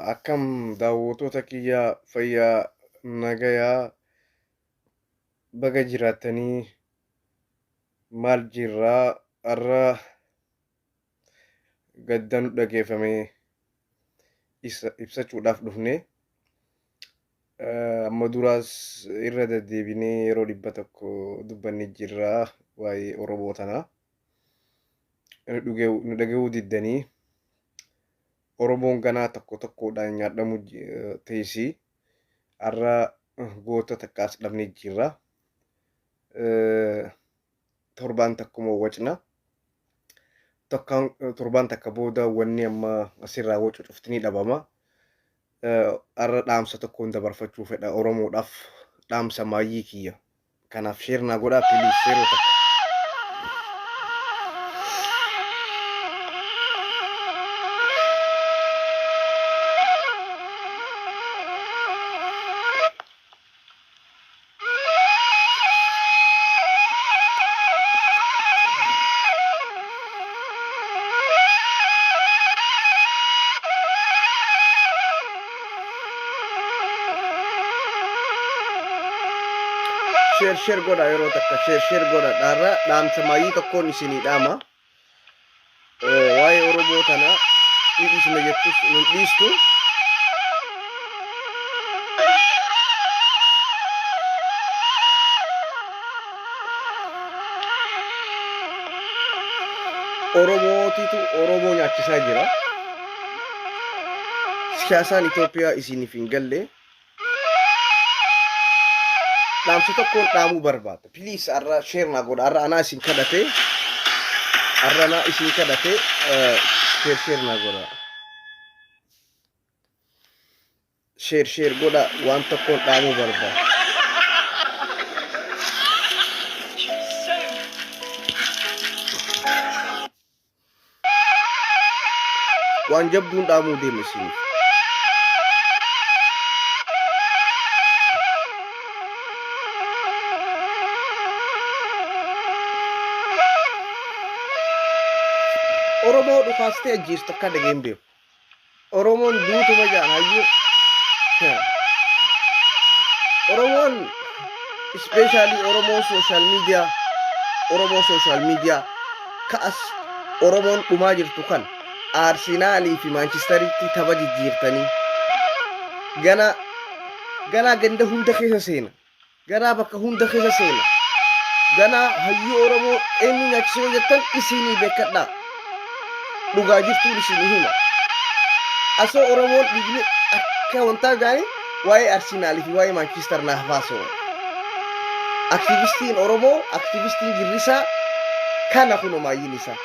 Akkam daawwattoota kiyya, fayyaa nagayaa, baga jiraattanii. Maal jirraa? Har'a gadda nu dhageeffame ibsachuudhaaf dhufne. Amma duraas irra deddeebinee yeroo 100 dubbanne jirra waa'ee Oromoo tanaa. Nu dhaga'uu diddanii Oromoon ganaa tokko tokkodhaan nyaadhamu teessi. Har'a goota takkaas dhabnee jirra. Torbaan takkuma wacna. Torbaan takka booda wanni amma asirraa wacu cufti ni dhabama. Har'a dhaamsa tokkoon dabarfachuu fedha Oromoodhaaf, dhaamsa maayyii kiyya. Kanaaf share naa godhaa please yeroo takka. Share share godha yeroo takka, share share godha. Dhaarra dhaamsa maayyii tokkoon isinii dhaama. Waa'ee Oromoo tana ni dhiisna jettus nun dhiistu. Oromootitu Oromoo nyaachisaa jira. Siyaasaan Itoophiyaa isiniif hin galle. Dhaamsa tokkoon dhaamuu barbaada. Please har'a share naa godha. Har'a anaa isin kadhate. Har'a anaa isin kadhate, share share naa godha. Share share godha, waan tokkoon dhaamuu barbaada. Waan jabduun dhaamuu deema isiniif. Oromoo dhukaastee ajjeestu akka dhageen beeku. Oromoon duutuma jaan hayyuu. Oromoon, especially Oromoo social media, Oromoo social media ka'as, Oromoon dhumaa jirtu kan Arsenaalii fi Maanchistaritti tapha jijjiirtanii ganaa ganaa ganda hunda keessa seena. Ganaa bakka hunda keessa seena. Ganaa hayyuu Oromoo eenyu nyaachise yoo jettan isinii beekadhaa. Dhugaa jirtuun isinii hima. Asoo Oromoon dhiigni akka wantaa gaarii waa'ee Arsenaalii fi waa'ee Maanchister naaf haasa'u. Aktiivistiin Oromoo, aktiivistiin girrisaa kana kunoo maayyiin isaa.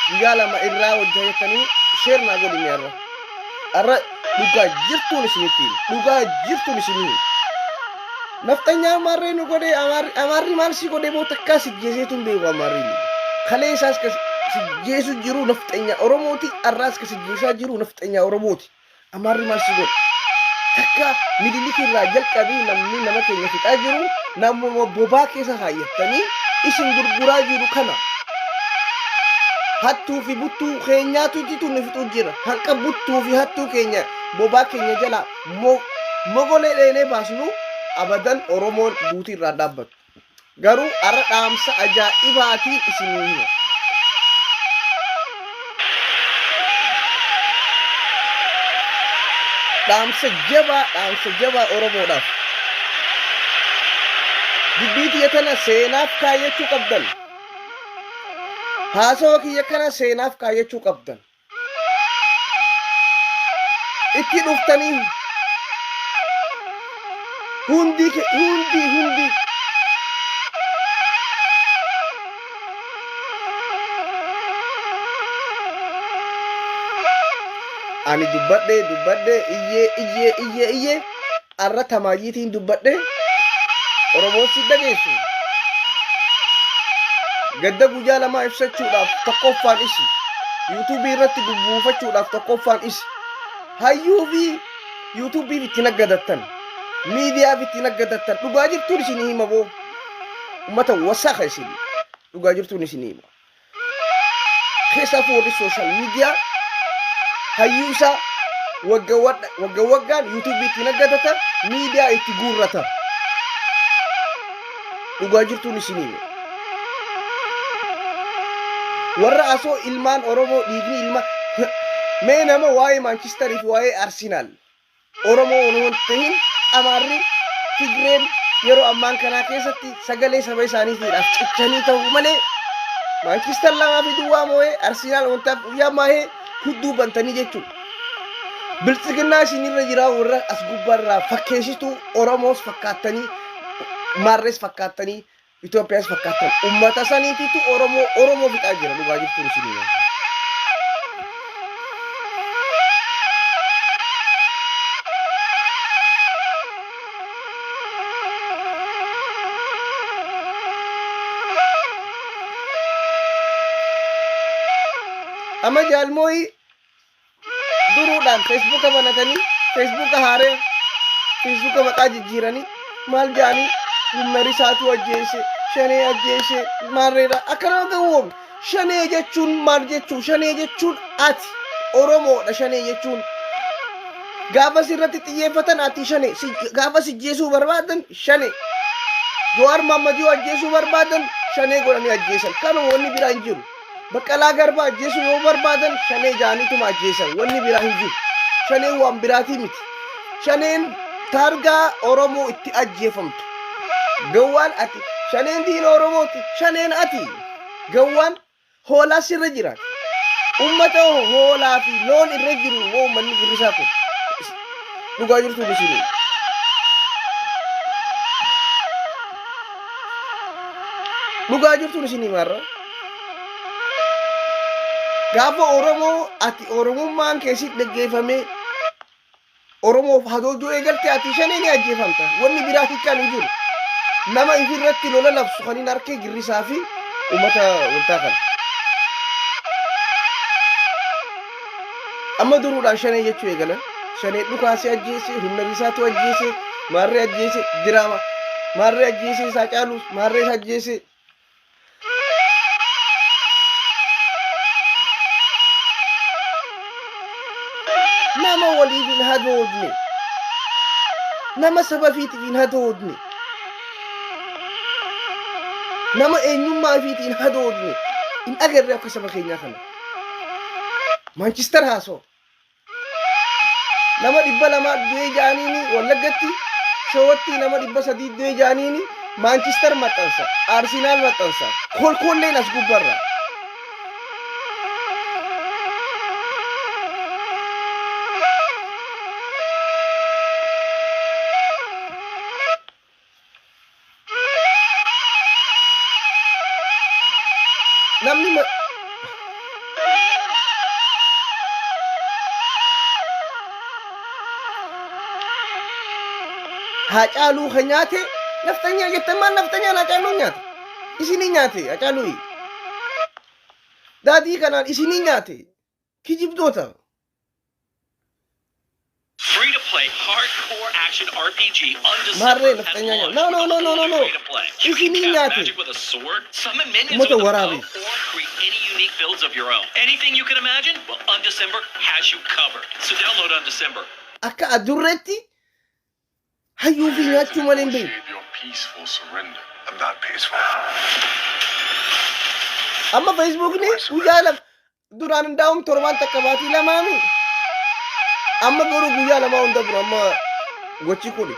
Guyyaa 2 irraa hojjaa jettanii share naa godhi mee har'a. Har'a dhugaa jirtuun isinitti hima. Dhugaa jirtuun isinii hima. Nafxanyaa amaarree nu godhee, amaarri maal si godhee moo? Takkaa si jeeseetu hin beeku amaarri. Kalee isaas ka si jeesu jiru nafxanyaa Oromooti, har'aas ka si jeesaa jiru nafxanyaa Oromooti. Amaarri maal si godhe? Takka Minilik irraa jalqabii namni nama keenya fixaa jiru namuma bobaa keessa kaayyattanii isin gurguraa jiru kana. Hattuu fi buttuu keenyaatu nu fixuu jira. Hanqa buttuu fi hattuu keenya bobaa keenya jala mogolee dheenee baasnu abadan Oromoon duutii irraa dhaabbatu. Garuu har'a dhaamsa ajaa'ibaatiin isinii hima. Dhaamsa jabaa, dhaamsa jabaa Oromoodhaaf. Dubbii tiyya tana seenaaf kaayyachuu qabdan. Haasawa kiyya kana seenaaf kaayyachuu qabdan. Itti dhuftanii hundi hundi hundi ani dubbadhe dubbadhe, iyyee iyyee iyyee iyyee, arra tamaayyiitiin dubbadhe. Oromoon si dhageessu. Gadda guyyaa lamaa ibsachuudhaaf tokkoffaan isi. Yuutuubii irratti gugguufachuudhaaf tokkoffaan isi. Hayyuu fi yuutuubiif itti naggadattan. Miidiyaaf itti naggadattan. Dhugaa jirtuun isinii hima boo. Ummata wasaka isin. Dhugaa jirtuun isinii hima. Keessaafuu warri social media Hayyuu isaa wagga wagga waggaan yuutuubii itti naggatata, miidiyaa itti guurrata. Dhugaa jirtuun isinii hime. Warra asoo ilmaan Oromoo dhiigni ilma mee nama waa'ee Maanchistarii fi waa'ee Arsenaal Oromoo osoo hin tahin Amaarri, Tigreen yeroo ammaan kanaa keessatti sagalee saba isaaniitiidhaaf cichanii ta'uu malee Maanchister lamaa fi duwwaa moo'ee Arsenaal wantaaf guyyaa maahee hudduu bantanii jechuudha. Biltsiginnaa isinirra jiraa warra as gubbaarraa fakkeessituu Oromoos fakkaattanii Maarrees fakkaattanii Itoophiyaas fakkaattan ummata saniititu Oromoo Oromoo fixaa jira dhugaa jirtuun isinii hima. Amma jaalmooyi duruudhaan feesbuuka banatanii feesbuuka haaree feesbuuka maqaa jijjiiranii maal jedhanii humna risaatu ajjeese shanee ajjeese maarreedha akka nama gawwoomne shanee jechuun maal jechuu shanee jechuun ati oromoodha shanee jechuun gaafa sirratti xiyyeeffatan ati shanee gaafa si ajjeesuu barbaadan shanee Jawaar Mahammad yoo ajjeesuu barbaadan shanee godhanii ajjeesan kanuma wanni biraa hin jiru. Baqqalaa Garbaa ajjeesuu yoo barbaadan shanee ja'aniituma ajjeesan. Wanni biraa hin jiru. Shaneen waan biraatii miti. Shaneen taargaa Oromoo itti ajjeefamtu. Gawwaan ati. Shaneen diina Oromooti. Shaneen ati. Gawwaan hoolaa sirra jira. Ummata hoolaa fi loon irra jiru moo uummanni girrisaa kun. Dhugaa jirtu isinii. Dhugaa jirtuun isin himarra. Gaafa Oromoo ati Oromummaan keessi dhaggeeffamee Oromoof hadooduu eegalte ati shanee ni ajjeefamta. Wanni biraa hiikkaan hin jiru. Nama ifirratti lola labsu kan hin harkee girrisaa fi uummata waltaa kana. Amma duruudhaan shanee jechuu eegalan. Shanee dhukaasee ajjeese, humna risaatu ajjeese, maarree ajjeese, diraama. Maarree ajjeese isaa caalus, maarree isa ajjeese. Nama waliif hin hadoodne. Nama saba fiitiif hin hadoodne. Nama eenyummaa ifiitiin hin hadoodne. Hin agarre akka saba keenyaa kana. Maanchister haasoo. Nama 200 du'ee ja'aniini Wallaggatti, Shawatti nama 300 du'ee ja'aniini Maanchister maxxansa, Arsenaal maxxansa. Kolkolleen as gubbarra. Namni ma- Haacaaluu kan nyaate nafxanyaa jettan maal nafxanyaan Haacaaluu nyaate? Isinii nyaate Haacaaluu. Daadii kanaan isinii nyaate. Kijibdoota. Free to play hardcore action RPG Undecember Maarree has nafxanyaa nyaate. launched No with no a no no whole no new no. way to play. You can Isinii cast nyaate. magic with a sword, summon minions Uummata with a bow, waraabes. or create any unique builds of your own. Anything you can imagine? Well, Undecember has you covered. So download Undecember. Akka adurreetti hayyuu fi nyaachuu malee hin beeknu. Negotiate your peaceful surrender. I'm not peaceful. Amma Feesbuukni guyyaa lama duraan hundaa'uun torbaan takka baatii lamaami. Amma garuu guyyaa lamaa hunda bira amma gochi kuni.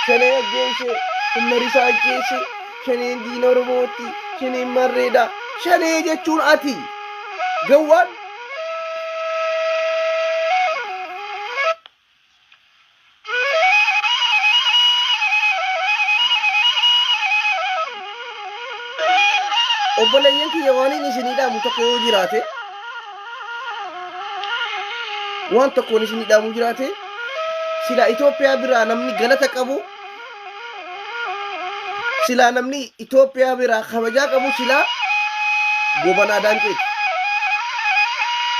Shanee ajjeese, humna risaa ajjeese, shaneen diina Oromootti, shaneen marreedha. Shanee jechuun ati gawwaan Obboleeyyan kiyya waan inni isinii dhaamu tokko yoo jiraate waan tokkoon isinii dhaamu jiraate silaa Itoophiyaa biraa namni galata qabu silaa namni Itoophiyaa biraa kabajaa qabu silaa Gobanaa Daanceeti.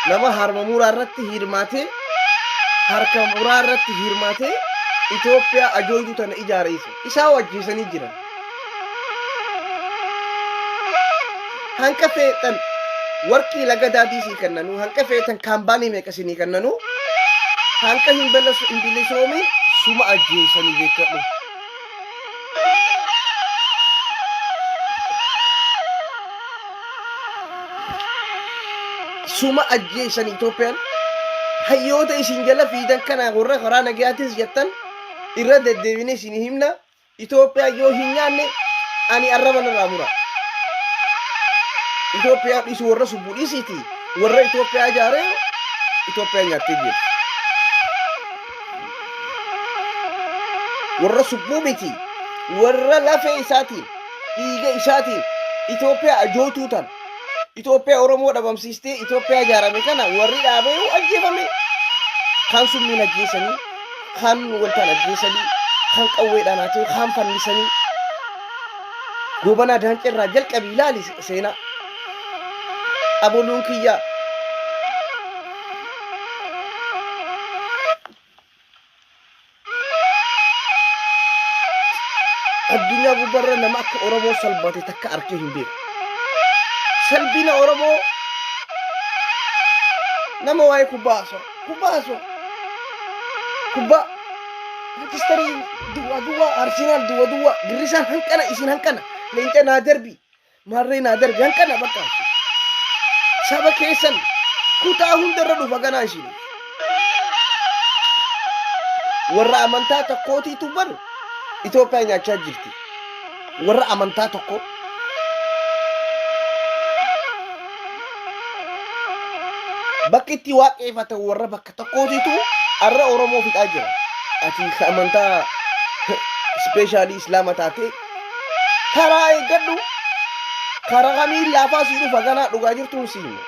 Nama harma muraa irratti hirmaatee harka muraa irratti hirmaatee Itoophiyaa ajooytuu tana ijaare isa. Isaa ajjeesanii jiran. Hanqa feexan Warqii laga daadii sii kennanuu hanqa feetan kaambaanii meeqa sinii kennanuu hanqa hin bilisoomin suma ajjeesanii beekadhu. Suma ajjeesan Itoophiyaan hayyoota isin jala fiidan kana warra karaa nagayaatis jettan irra deddeebinee isin himna. Itoophiyaa yoo hin nyaanne ani arraba narraa mura. Itoophiyaa dhiisu warra subbuu dhiisiiti warra Itoophiyaa ijaaree Itoophiyaa nyaattee jirti. Warra subbuu miti warra lafee isaatiin dhiiga isaatiin Itoophiyaa ajootuu tan Itoophiyaa Oromoo dhabamsiistee Itoophiyaa ijaarame kana warri dhaabee ajjeefame. Kaan summiin ajjeesanii kaan wantaan ajjeesanii, kaan qawweedhaan haa ta'u, kaan fannisanii. Goobanaa Daancee irraa jalqabii ilaali seenaa. Aboluun kiyyaa. Addunyaa gubbarra nama akka Oromoo salphate takka arkee hin beeku. Salphina Oromoo nama waa'ee kubbaa haasa'u. Kubbaa haasa'u. Kubbaa Manchisterii duwwaa duwwaa Arsenaal duwwa duwwaa girrisaan hanqana isin hanqana leenca naa darbi maarree naa darbi hanqana bakka saba keessan kutaa hundarra dhufa ganaa isin warra amantaa tokkootiitu bar Itoophiyaa nyaachaa jirti warra amantaa tokko bakki itti waaqeeffatan warra bakka tokkootitu har'a Oromoo fixaa jira. Ati ka amantaa ispeeshaalii Islaama taate karaa eeggadhu karaa kamiin laafaa sii dhufa ganaa dhugaa jirtuun sii hima.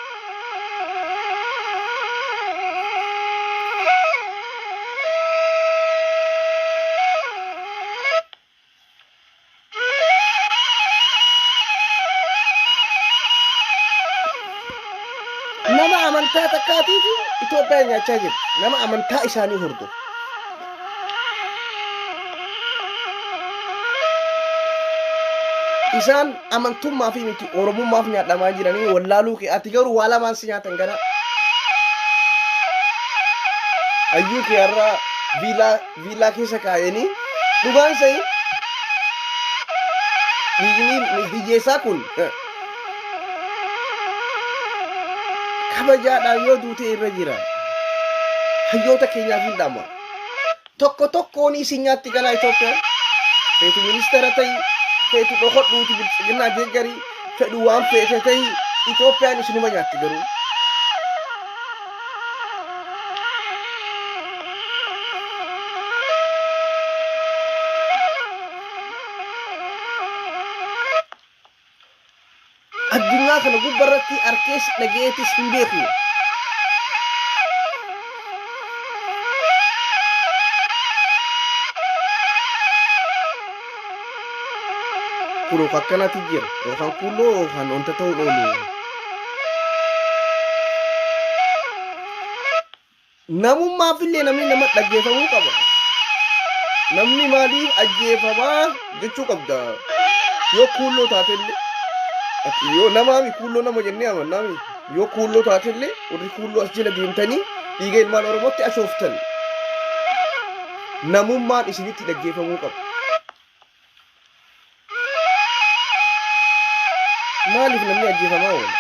Nama amantaa takkaatiitu Itoophiyaa nyaachaa jira. Nama amantaa isaanii hordofu. Isaan amantummaa fi miti Oromummaaf nyaadhamaa jiranii wallaaluu kee ati garuu waa lamaan si nyaatan gara. Hayyuu kee har'a viilaa viillaa keessa kaayanii dhugaan sa'i dhiigni hiyyeessaa kun kabajaadhaan yoo duutee irra jira hayyoota keenyaaf hin dhama tokko tokkoon isin nyaatti ganaa Itoophiyaan feetu ministeera ta'i feetu dhokodhuuti biltsiginnaa deeggarii fedhu waan feete ta'i Itoophiyaan isinuma nyaatti garuu. Addunyaa kana gubbarratti arkees dhageetis hin beeku. Kun akkanatti jira yookaan kulloo yookaan wanta ta'uun oolu. Namummaaf illee namni nama dhaggeeffamuu qaba. Namni maaliif ajjeefamaa jechuu qabda. Yoo kuulloo taatellee ati yoo namaami kuulloo nama jennee amannaami yoo kuulloo taatellee warri kuulloo as jala deemtanii dhiiga ilmaan Oromootti ashooftan. Namummaan isinitti dhaggeeffamuu qaba. Maaliif namni ajjeefamaa oola?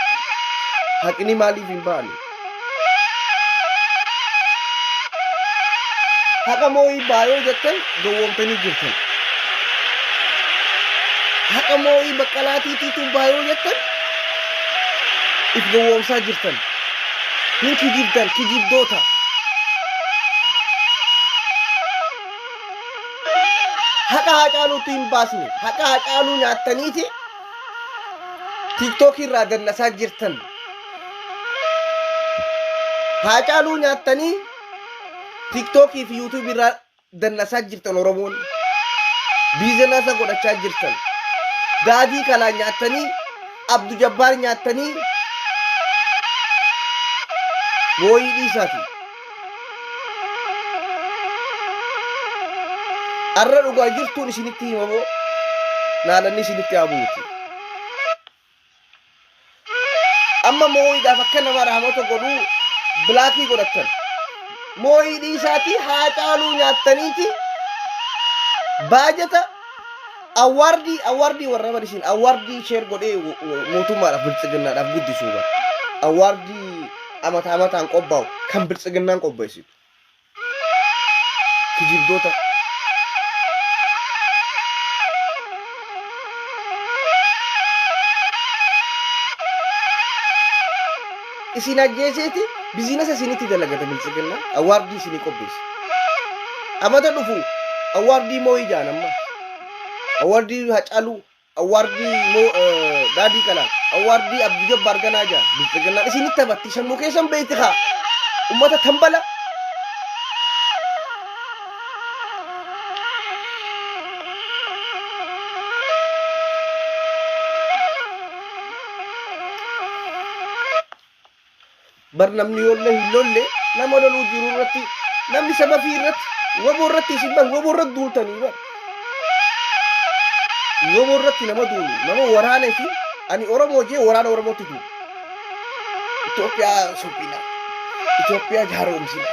Haqni maaliif hin baane? Haqa moo'ii baayoo jettan gowwoomtanii jirtan. Haqa moo'ii baqqalaatiitiitu baayoo jettan if gowwoomsaa jirtan. Hin kijibdan kijibdoota. Haqa Haacaaluutti hin baasne. Haqa Haacaaluu nyaattaniiti tiiktookii irraa dannasaa jirtan. Haacaaluu nyaattanii tiiktookii fi yuutuubii irraa dannasaa jirtan Oromoon. Biizinasa godhachaa jirtan. Daadii kalaa nyaattanii Abdu Jabbaar nyaattanii mooyii dhiisaati. Arra dhugaa jirtuun isinitti himamoo naalanni isinitti haa buuti. Amma Amma moo'iidhaaf akka nama raamota godhuu bilaakii godhattan. Moo'ii dhiisaatii Haacaaluu nyaattaniiti baajata awwaardii awwaardii warra bar isin awwaardii sheer godhee mootummaadhaaf biltsiginnaadhaaf guddisuu bar. Awwaardii amata amataan qophaa'u kan biltsiginnaan qopheessitu. Kijibdoota. Isin ajjeeseeti bizinasa isinitti dalagata biltsiginnaan awwaardii isinii qopheessa. Amata dhufu awwaardii moo'ii jaan amma. Awwaardii Hacaaluu Awwaardii moo daadii kanaan awwaardii Abduu Jabbaar ganaa jaan biltsiginnaan isinitti taphatti sammuu keessan beeyti kaa ummata tambala. Bar namni yoollee hin lolle nama loluu jiru irratti namni saba fi irratti waboo irratti isin bar waboo irratti duultanii bar. Waboo irratti nama duulu nama waraanee fi ani Oromoo jee waraana Oromootti duulu. Itoophiyaa suphina. Itoophiyaa jaaromsina.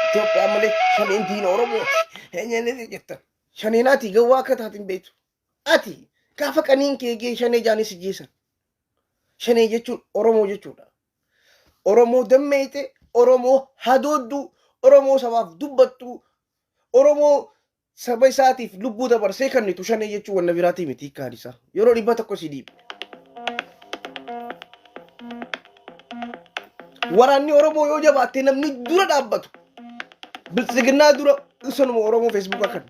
Itoophiyaa malee shaneen diina Oromooti. Eenyeenyee jettan. Shaneenaati gawwaa akka taatin beektu. Ati gaafa qaniin kee gee shanee jaanis si jeesan. Shanee jechuun Oromoo jechuudha. Oromoo dammeeyte, Oromoo hadoodduu, Oromoo sabaaf dubbattu, Oromoo saba isaatiif lubbuu dabarsee kennitu shanee jechuun wanna biraatii miti hiikkaan isaa. Yeroo 100 si dhiibe. Waraanni Oromoo yoo jabaatte namni dura dhaabbatu biltsiginnaa dura sanuma Oromoo feesbuukaa kan.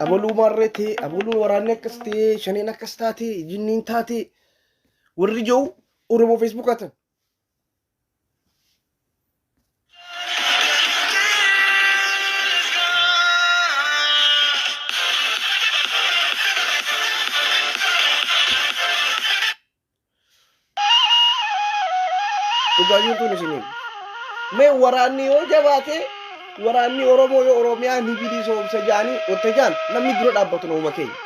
Abaluu maarree ta'e, abaluun waraanni akkas ta'e, shaneen akkas taate, jinniin taate, warri jiru Oromoo Feesbuukaa ta'an. Dhugaa jirtuun isinii. Mee waraanni yoo jabaate waraanni Oromoo yoo Oromiyaa ni bilisoomsa jaanii wanta jaan namni dura dhaabbatu nama keenya.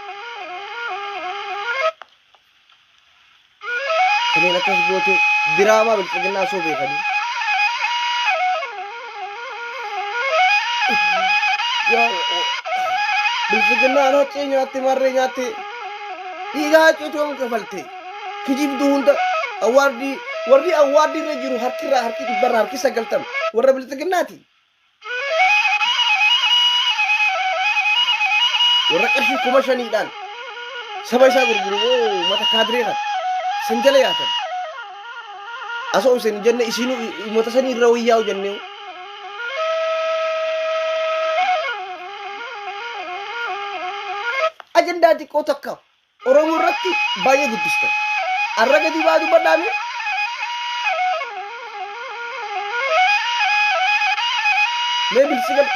Kanneen akkas goote diraamaa biltsiginnaa osoo beekanii. Biltsiginnaan haccee nyaatte marree nyaatte dhiiga hacceetu yoom kafalte. Kijibduu hunda awwaardii warri awwaardii irra jiru harkirraa harki dhibbarraa harki 90 warra biltsiginnaati. Warra qarshii 5,000dhaan saba isaa gurguru moo uummata kaadiree kana san jala yaatan. Asoo isin jenne isinuu uummata sanii irra wayyaa'u jennee. Ajandaa xiqqoo takka Oromoo irratti baay'ee guddistan. Arra gadi baa dubbadhaa mee? Mee biltsigan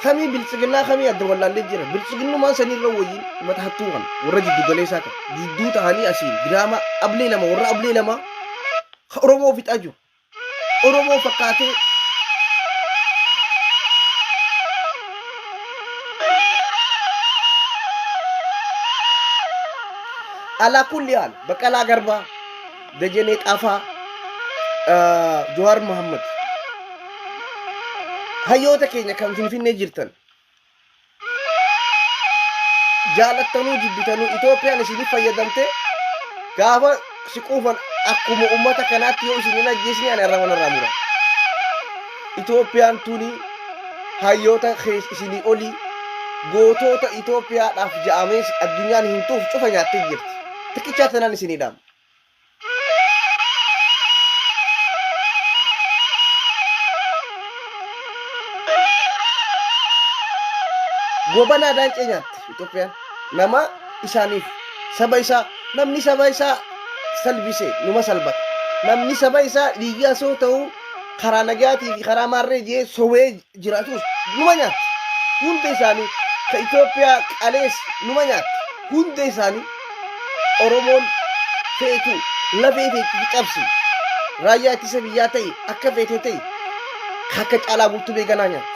kamii biltsiginnaa kamii adda wallaallee jira. Biltsiginnumaan sanirra wayyiin uummata hattuu kana warra jiddu galeessaa kana jidduu ta'anii asiin diraamaa ablee lama warra ablee lama ka Oromoo fixaa jiru. Oromoo fakkaatee alaa kulli haal Baqqalaa Garbaa, Dajanee Xaafaa, Jawaar Mohammad hayyoota keenya kan Finfinnee jirtan jaalattanuu jibbitanuu Itoophiyaan isiniif fayyadamte gaafa si quufan akkuma uummata kanaatti yoo isin hin ajjeesne ani arraba narraa mura. Itoophiyaan tuni hayyoota isinii olii gootoota Itoophiyaadhaaf ja'amee addunyaan himtuuf cufa nyaattee jirti. Tikkichaa tanaan isinii dhaama. Gobanaa daancee nyaatti Itoophiyaan. Nama isaaniif saba isaa namni saba isaa salbise numa salbata. Namni saba isaa dhiigaa soo ta'u karaa nagaatii fi karaa maarree jee sobee jiraatus numa nyaatti. Hunda isaanii ka Itoophiyaa qalees numa nyaatti. Hunda isaanii Oromoon feetu lafee feetu cabsi. Raayyaa ittisa biyyaa ta'e akka feete ta'e akka caalaa bultumee ganaa nyaatti.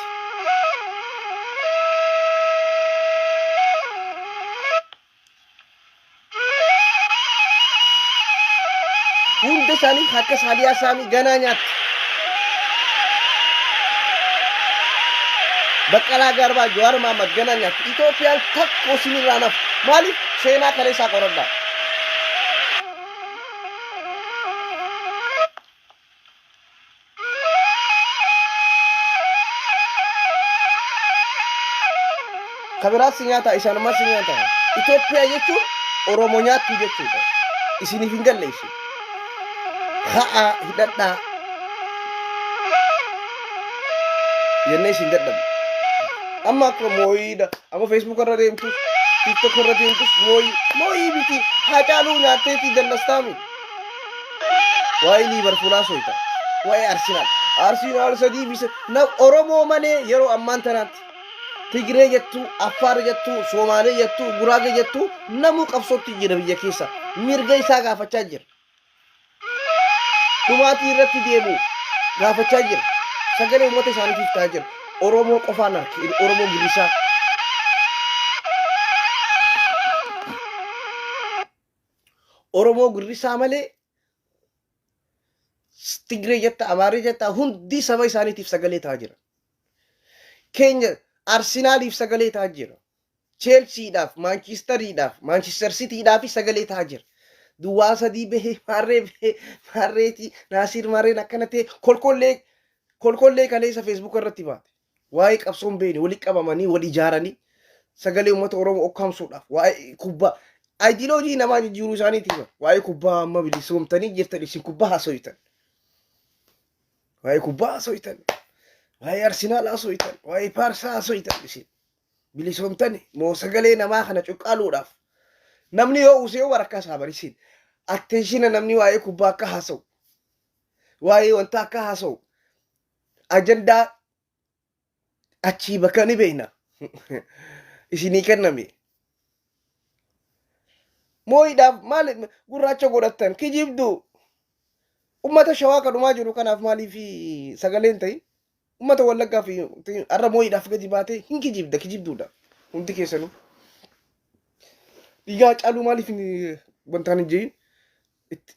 Isaanii akka Saaliyaa Saamii ganaa nyaatti. Baqqalaa Garbaa, Jawaar Mahaammad ganaa nyaatti. Itoophiyaan takko isinirraa nafu. Maaliif seenaa kaleessaa qoradhaa. Ka biraas si nyaata, isaanumaa si nyaata. Itoophiyaa jechuun Oromoo nyaattu jechuudha. Isiniif hin galle isin. Ka'aa hidhadhaa. Jennee isin dadhabne. Amma akka mooyiidha. Amma Facebook irra deemtus, TikTok irra deemtus mooyii. Mooyii miti. Haacaaluu nyaatteetii dallastaami. Waa'ee Liivarpuul haasoyta. Waa'ee Arsenaal. Arsenaal sadii fi na Oromoo malee yeroo ammaan tanaatti Tigree jettuu, Affaar jettuu, Soomaalee jettuu, Guraagee jettuu namuu qabsootti jira biyya keessa. Mirga isaa gaafachaa jira. Dhumaatii irratti deemu gaafachaa jira. Sagalee uummata isaaniitiif ta'aa jira. Oromoo qofaan arge. Oromoo girrisaa. Oromoo girrisaa malee Tigree jetta, Amaaree jetta hundi saba isaaniitiif sagalee ta'aa jira. Keenya Arsenaaliif sagalee ta'aa jira. Chelsiidhaaf, Maanchistariidhaaf, Maanchister Sitiidhaaf sagalee ta'aa jira. Duwwaa sadii bahee, maarree bahee, maarreetii, Naasiir maarreen akkana ta'e kolkollee kolkollee kaleessa Feesbuuka irratti baate. Waa'ee qabsoo hin beekne walitti qabamanii wal ijaaranii sagalee uummata Oromoo ukkaamsuudhaaf waa'ee kubbaa ayidiloojii namaa jijjiiruu isaaniitiif waa'ee kubbaa amma bilisoomtanii jirtan isin kubbaa haasoytan. Waa'ee kubbaa haasoytan. Waa'ee Arsenaal haasoytan. Waa'ee Paarsaa haasoytan isin. Bilisoomtani moo sagalee namaa kana cuqqaaluudhaaf. Namni yoo usee yoo barakkaa isaa barisiin. Attenshina namni waa'ee kubbaa akka haasa'u. Waa'ee wanta akka haasa'u. Ajandaa achii bakka ni beekna. Isinii kenname. Mooyiidhaaf maal gurraacha godhattan kijibdu. Ummata shawaa kadhumaa jiru kanaaf maaliif sagaleen ta'in? Ummata wallaggaa fi har'a mooyiidhaaf gadi baatee hin kijibda kijibduudha. Hundi keessanuu. Dhiigaa caaluu maaliif wantaan hin jehin? Itti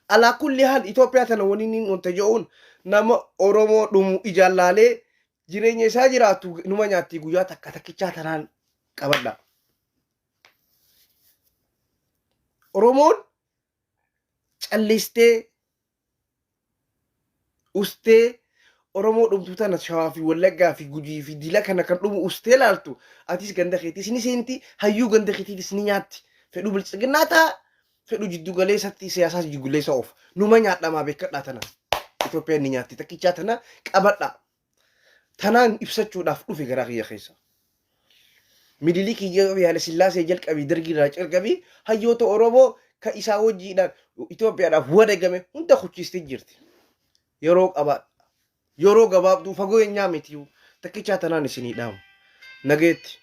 Alaa kulli haal Itoophiyaa tana waliin hin wanta jedhuun nama Oromoo dhumu ijaan laalee jireenya isaa jiraatu numa nyaatti guyyaa takka takkichaa tanaan qabadha. Oromoon callistee ustee Oromoo dhumtu tana Shawaa fi Wallaggaa fi Gujii fi Dila kana kan dhumu ustee laaltu atis ganda keetis ni seenti hayyuu ganda keetiitis ni nyaatti fedhu biltsiginnaa ta'a fedhu jiddu galeessatti siyaasaa jiddu galeessa of numa nyaadhamaa beekadhaa tana Itoophiyaan ni nyaatti takkichaa tana qabadhaa tanaan ibsachuudhaaf dhufe garaa kiyya keessa. Minilik Haile Sillaasee jalqabii dargii irraa jalqabii hayyoota Oromoo ka isaa wajjiidhaan Itoophiyaadhaaf wareegame hunda kuchiistee jirti. Yeroo qabaa yeroo gabaabduu fagoo eenyaa miti takkichaa tanaan isinii dhaamu. Nageetti.